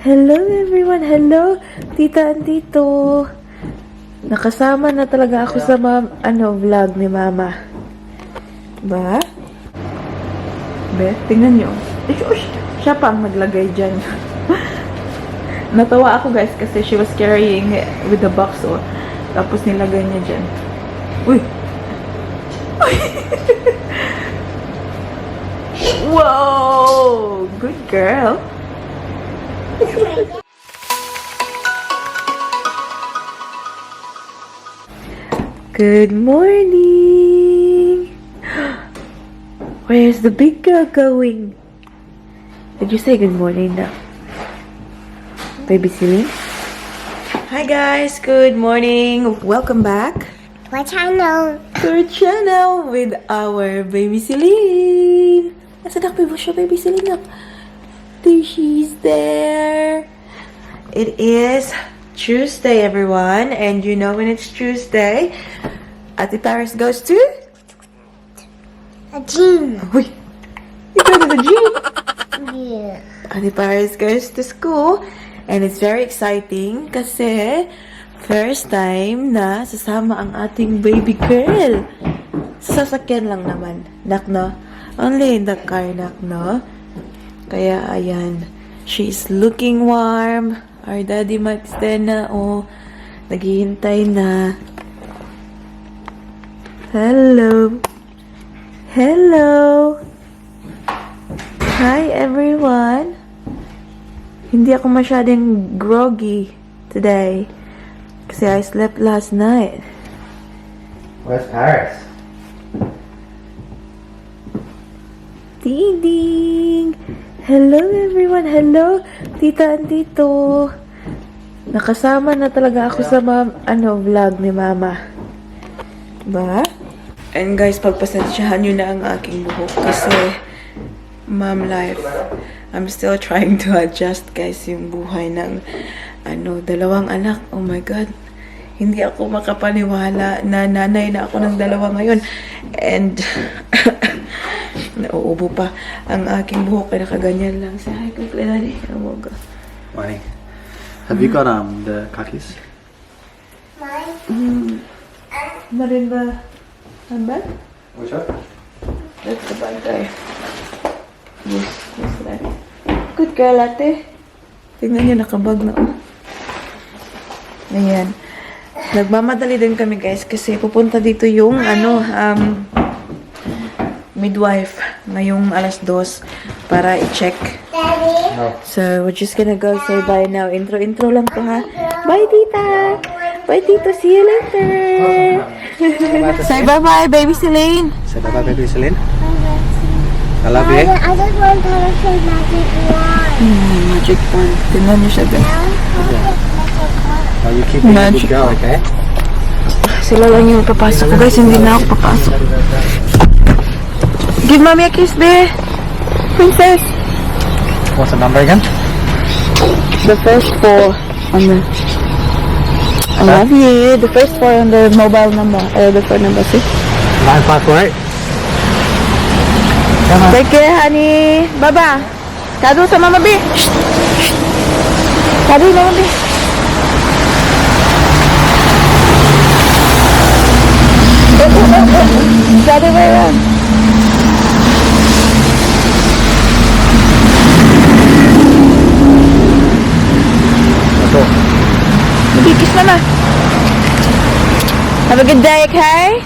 Hello everyone! Hello! Tita and Tito! Nakasama na talaga ako sa vlog ni Mama. Ba? Be, tingnan nyo. Siya pa ang naglagay dyan. Natawa ako guys kasi she was carrying with the box oh. Tapos nilagay niya dyan. Uy! Uy! Wow! Good girl! Good morning! Where's the big girl going? Did you say good morning now? Baby Celine? Hi guys! Good morning! Welcome back! What channel? To our channel with our baby Celine! Nasa nakbibo siya, baby Celine? There she's there! It is Tuesday, everyone. And you know when it's Tuesday, Ate Paris goes to? A gym. Uy! You go to the gym? Yeah. Ate Paris goes to school. And it's very exciting kasi first time na sasama ang ating baby girl. Sa sasakyan lang naman. Nak, no? Only in the car, nak, no? Kaya, ayan. She's looking warm. Our daddy Max din na, oh. Naghihintay na. Hello. Hello. Hi, everyone. Hindi ako masyadong groggy today. Kasi I slept last night. Where's Paris? Ding ding! Hello everyone! Hello! Tita and Tito! Nakasama na talaga ako sa vlog ni Mama. Ba? And guys, pagpasensyahan nyo na ang aking buhok kasi mom life. I'm still trying to adjust guys yung buhay ng dalawang anak. Oh my God. Hindi ako makapaniwala na nanay na ako ng dalawa ngayon. And nauubo pa ang aking buhok kaya nakaganyan lang. Say hi kay Daddy. Morning. Have you got the khakis? Mine. Marimba. Handbag? Which one? That's the Bagay. Yes, right. Good girl, ate. Tingnan niyo, nakabag na oh. Ayan. Nagmamadali din kami guys kasi pupunta dito yung Midwife ngayong alas 2 para i-check. Daddy. No. So, we're just gonna go say bye now. Intro lang to ha. Bye, Tita! Bye, Tito! See you later! Say bye-bye, baby Celine! Say bye-bye, baby Celine. I love you. I just want to say magic wand. Magic wand. Tingnan niyo siya guys. Oh, you keep being a Magic. good girl, okay? Sila lang yung papasok ko guys. Hindi na ako papasok. Give mommy a kiss, be! Princess! What's the number again? The first 4 on the... I love you. The first 4 on the mobile number. Or the phone number, see? 9548. Come on. Take care, honey. Baba. Kado sa Mama B. Kado, Mama B. The other way around. Let's go. Kiss Mama. Have a good day, okay?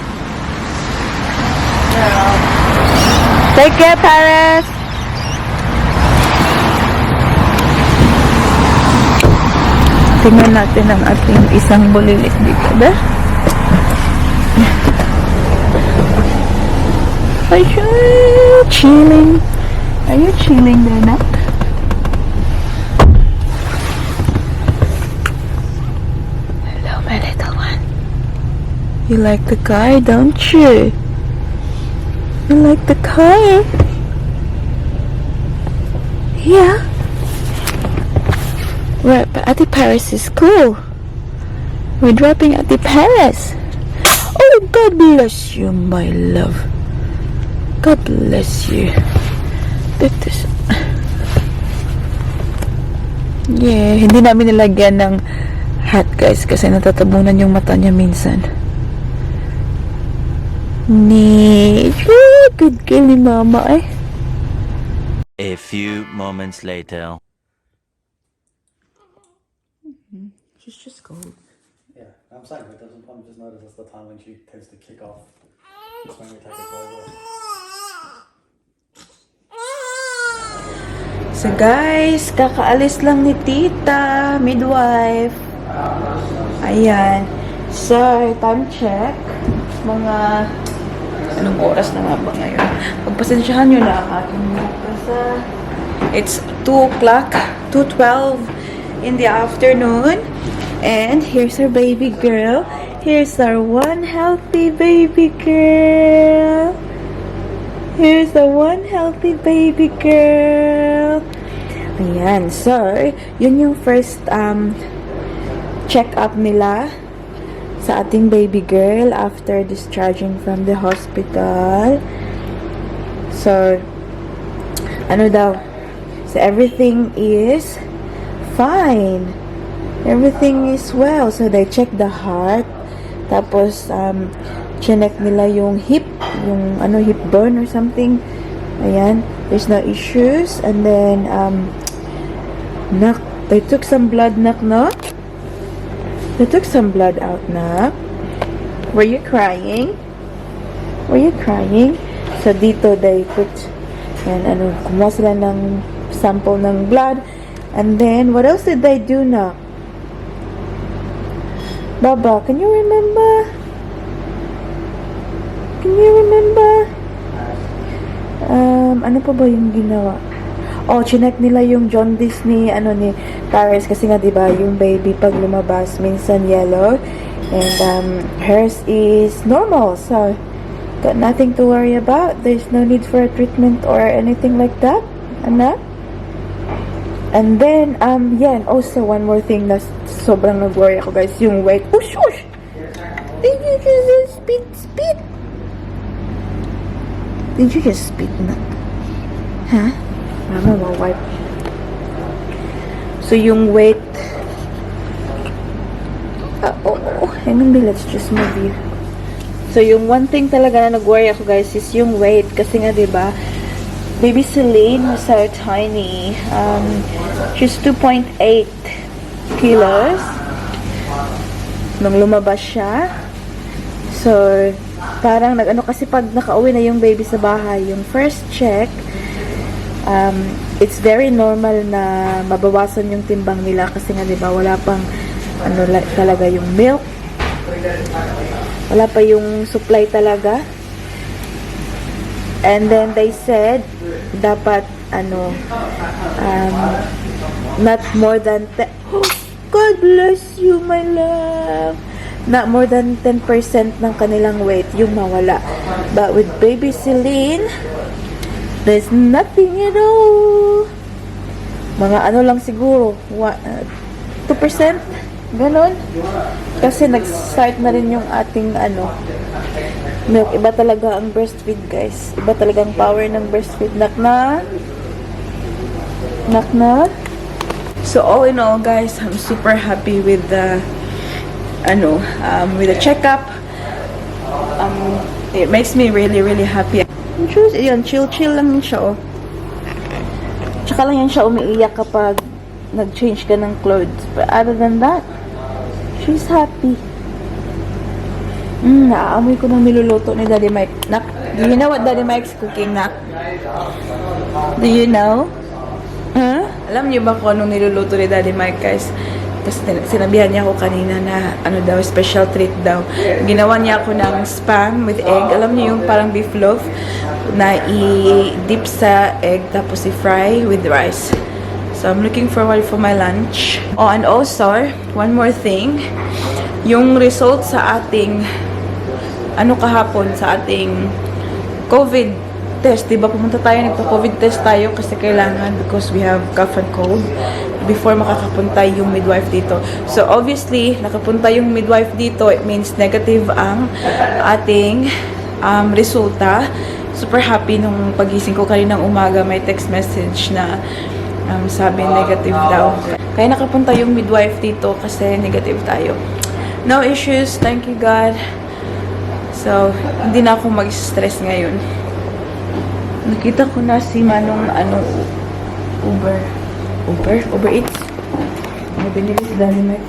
Take care, Paris. Tingnan natin ang ating isang bulilit dito, ba? Are you chilling? Are you chilling there, Nak? Hello, my little one. You like the car, don't you? You like the car? Yeah. We're at Ate Paris' school. We're dropping Ate Paris. Oh, God bless you, my love. God bless you. Look this. Yeah, hindi namin nilagyan ng hat guys kasi natatabunan yung mata niya minsan. Good girl ni mama eh. A few moments later. She's just cold. Yeah, I'm saying it doesn't. I'm just noticed it's the time when she tends to kick off. It's when we take her clothes off. So guys, kakaalis lang ni Tita, midwife. Ayan. So, time check. Mga, anong oras na nga ba ngayon? Pagpasensyahan nyo na ang aking nasa. It's 2 o'clock, 2:12 in the afternoon. And here's our baby girl. Here's our one healthy baby girl. Here's the one healthy baby girl. Ayan. So, yun yung first check-up nila sa ating baby girl after discharging from the hospital. So, ano daw? So, everything is fine. Everything is well. So, they check the heart. Tapos, chinek nila yung hip, yung hip bone or something. Ayan, there's no issues. And then, they took some blood, no? They took some blood out, na. Were you crying? Were you crying? So, dito, they put, and kumuha sila ng sample ng blood. And then, what else did they do, na? Baba, can you remember? Can you remember? Ano pa ba yung ginawa? Oh, chinek nila yung jaundice ni Paris kasi nga 'di ba yung baby pag lumabas minsan yellow and hers is normal. So, got nothing to worry about. There's no need for a treatment or anything like that. Anak? And then yeah, and also one more thing na sobrang nag-worry ako guys, yung weight. Ush! Did you just spit? Did you just spit na? Huh? Mama, ma-wipe. So, yung weight... maybe let's just move you. So, yung one thing talaga na nag-worry ako, guys, is yung weight. Kasi nga, diba, baby Celine was so tiny. She's 2.8 kilos. Nung lumabas siya. So, parang kasi pag nakauwi na yung baby sa bahay, yung first check, it's very normal na mabawasan yung timbang nila kasi nga 'di ba wala pang talaga yung milk. Wala pa yung supply talaga. And then they said dapat not more than oh, God bless you my love. Not more than 10% ng kanilang weight yung mawala. But with baby Celine, there's nothing at all. Mga lang siguro, 2%? Ganon. Kasi nag-start na rin yung ating milk. Iba talaga ang breastfeed, guys. Iba talaga ang power ng breastfeed. Nak na. So, all in all, guys, I'm super happy with the with the checkup. It makes me really, really happy. Yun, chill lang yun siya, oh. Tsaka lang yan siya umiiyak kapag nag-change ka ng clothes. But other than that, she's happy. Naaamoy ko ng niluluto ni Daddy Mike. Nak, do you know what Daddy Mike's cooking, Nak? Do you know? Huh? Alam niyo ba kung anong niluluto ni Daddy Mike, guys? Kasi sinabihan niya ako kanina na special treat daw. Ginawa niya ako ng spam with egg. Alam niyo yung parang beef loaf na i-dip sa egg tapos i-fry with rice. So, I'm looking forward for my lunch. Oh, and also, one more thing. Yung result sa ating kahapon sa ating COVID test. Diba pumunta tayo, nagpa-COVID test tayo kasi kailangan because we have cough and cold before makakapunta yung midwife dito. So, obviously, nakapunta yung midwife dito. It means negative ang ating resulta. Super happy nung pagising ko kaninang umaga. May text message na Sabi negative daw. Kaya nakapunta yung midwife dito kasi negative tayo. No issues, thank you God. So, hindi na ako mag-stress ngayon. Nakita ko na si Manong Uber Eats. May binili si Daddy Mike.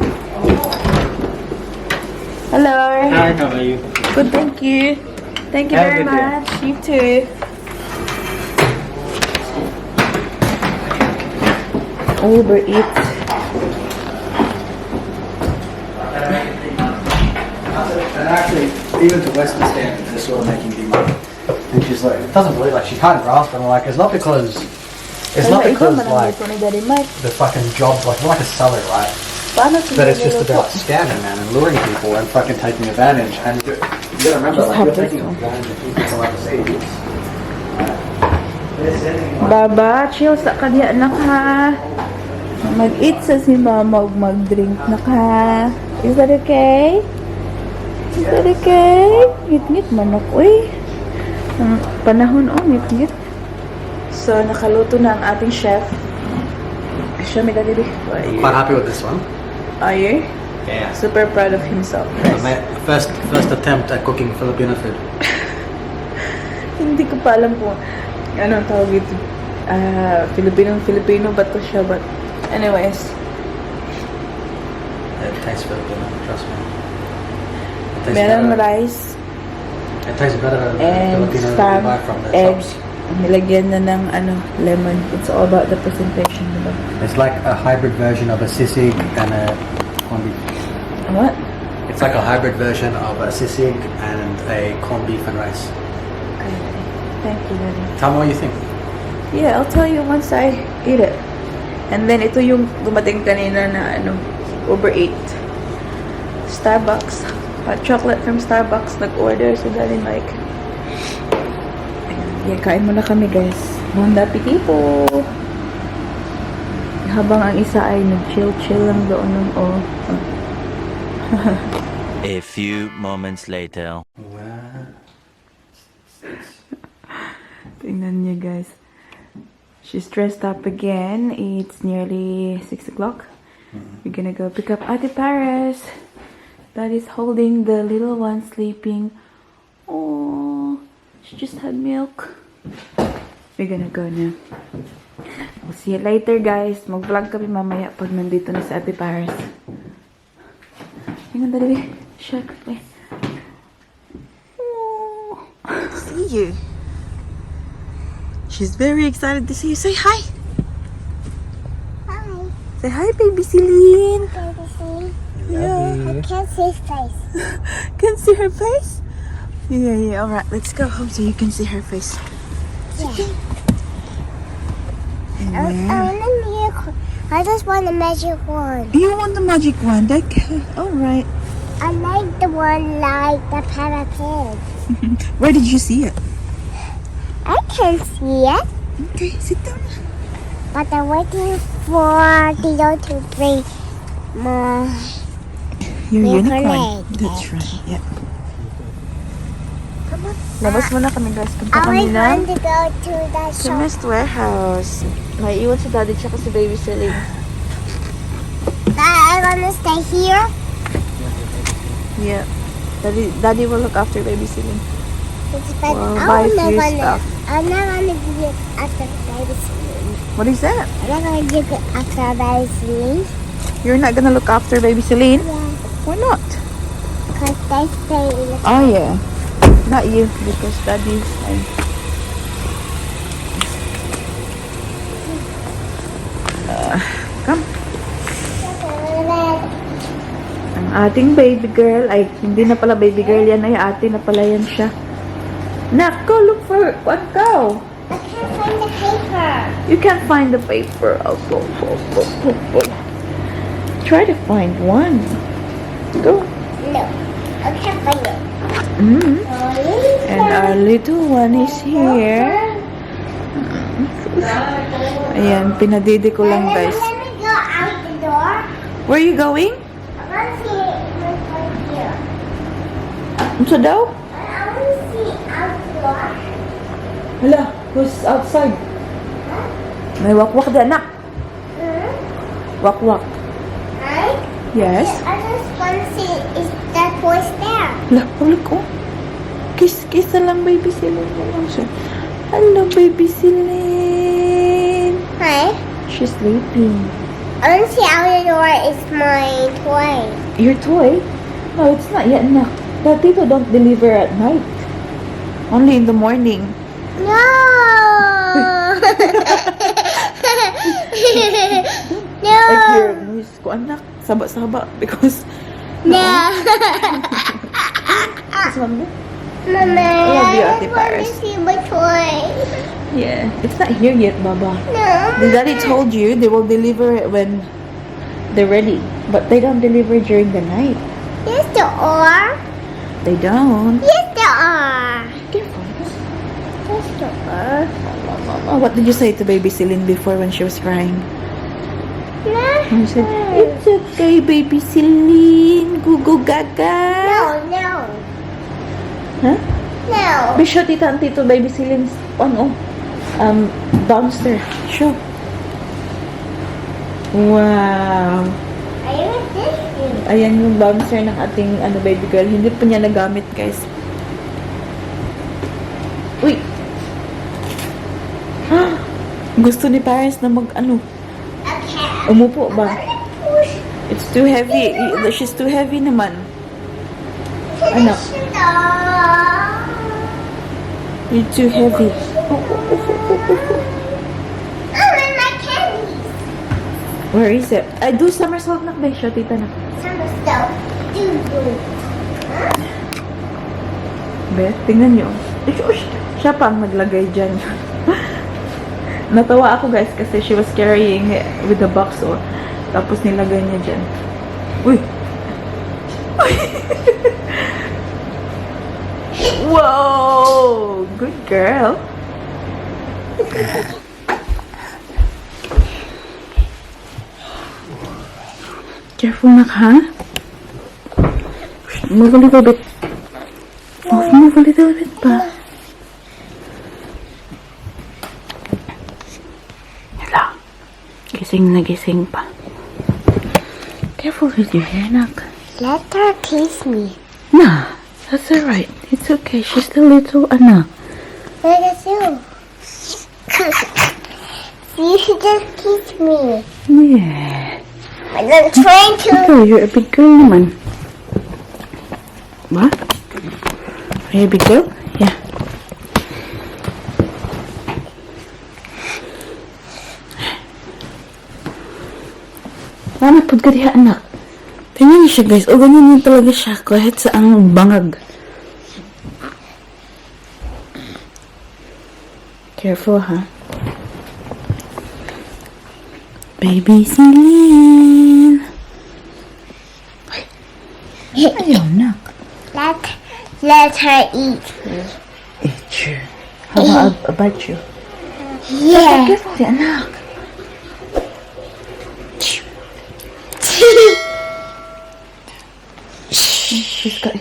Hello. Hi, how are you? Good, thank you. Thank you Have a very good day. much. You too. Uber Eats. And actually, even to Western standards, they're sort of making big money. And she's like, it doesn't really, like, she can't grasp it. I'm like, it's not because like, the fucking job, like, we're like a seller, right? But it's just about scamming, man, and luring people and fucking taking advantage. And you gotta remember, like, you're taking advantage of people from overseas. Baba, chill sa kanya anak ha. Mag-eat sa si mama ug mag-drink na ka. Is that okay? Is that okay? Ngit-ngit manok, uy. Ang panahon, ngit-ngit. So, nakaluto na ang ating chef. Show me that, baby. Quite happy with this one. Are you? Yeah. Super proud of himself, guys. My first attempt at cooking Filipino food. Hindi ko pa alam kung ano ang tawag ito. Filipino ba to siya? But anyways, It tastes Filipino, trust me. meron rice It tastes better than and Filipino that you spam, buy from the eggs. shops. Nilagyan na ng lemon. It's all about the presentation, diba? It's like a hybrid version of a sisig and a corned beef. What? It's like a hybrid version of a sisig and a corned beef and rice. Okay. Thank you, Daddy. Tell me what you think. Yeah, I'll tell you once I eat it. And then ito yung dumating kanina na Uber Eats. Starbucks. Hot chocolate from Starbucks. Nag-order si Daddy Mike. Yeah, kain muna kami, guys. Bon appetito! Habang ang isa ay nag-chill-chill lang doon ng A few moments later. Tingnan niyo, guys. She's dressed up again. It's nearly 6 o'clock. We're gonna go pick up Ate Paris. Daddy's holding the little one sleeping. Oh, she just had milk. We're gonna go now. We'll see you later, guys. Mag-vlog kami mamaya pag nandito na si Ate Paris. Hang on, Daddy. Shut up. Oh, see you. She's very excited to see you. Say hi. Hi. Say hi, baby Celine. Baby, see? Yeah. I can't see his face. Can see her face? Yeah. All right, let's go home so you can see her face. Yeah. I just want a magic wand. You want the magic wand? All right. I like the one like the parapet. Where did you see it? I can see it, Okay, sit down. but I'm waiting for Tito to bring my Your unicorn. unicorn. That's right. Yeah. Come on. Labas muna kami, guys. Punta I kami na want to go to the sa shop. Mist Warehouse. May iwan si Daddy tsaka si Baby Celine. I want to stay here. Yeah. Daddy will look after Baby Celine. But Well, buy a few stuff. I'm not going to do it after baby sleep. What is that? I'm not going to do it after baby sleep. You're not gonna look after Baby Celine? Yeah, Why not? because they stay in the Oh yeah. Not you, because Daddy's fine. Come. Ang ating baby girl, ay hindi na pala baby girl yan, ay ate na pala yan siya. Nak, go look for what go? I can't find the paper. You can't find the paper. Oh, go. Try to find one. Go. No, I can't find it. And our little one is here. Ayan, pinadidi ko lang, guys. Let me go out the door. Where are you going? I want to see it right here. Sa daw? I want to see out the door. Hala, who's outside? May wakwak da, anak. Walk, walk. Right? Yes. I just want to see is that voice there. Look, oh. Kiss na lang, baby Celine. Hello, baby Celine. Hi. She's sleeping. I want to see out the door is my toy. Your toy? No, it's not yet, anak. The Tito don't deliver at night. Only in the morning. No. No. I hear noise ko, anak. Saba-saba. Because... No. This one mo? Mama, I love you, I Ate just want Paris. to see my toy. Yeah. It's not here yet, Baba. No. The daddy told you they will deliver it when they're ready. But they don't deliver during the night. Yes, there are. They don't. Yes, there are. Careful. Yes, there are. Oh, what did you say to baby Celine before when she was crying? You said, it's okay, baby Celine. Go gaga. No. Huh? No. Be sure, tita and tito, baby Celine's bouncer. Sure. Wow. Are you this? Ayan yung bouncer ng ating baby girl. Hindi pa niya nagamit, guys. Uy! Gusto ni parents na Okay. umupo ba? It's too heavy. She's too heavy naman. Anak. You're too heavy. My candies. Where is it? I do somersault na, be. Siya, tita na. Some stuff. Be, tingnan nyo. Siya pa ang naglagay dyan. Natawa ako, guys, kasi she was carrying it with the box, oh. Tapos nilagay niya dyan. Uy! Whoa! Good girl. Careful, nak, ha? Move a little bit. Move a little bit pa. Hello. Gising na gising pa. Careful with your hair, nak. Let her kiss me. Nah, that's alright. It's okay. She's still little, Anna. Look at you. You should just kiss me. Yeah. I'm trying to. Ikaw, you're a big girl naman. What? Are you a big girl? Yeah. Mama, pud ka diha, anak. Tingnan niyo siya, guys. O, ganyan yun talaga siya. Kahit sa ang bangag. Careful, ha? Baby Celine. Ayaw, nak. Let her eat. Eat you. How about you? Yeah. Careful, di, anak. She's got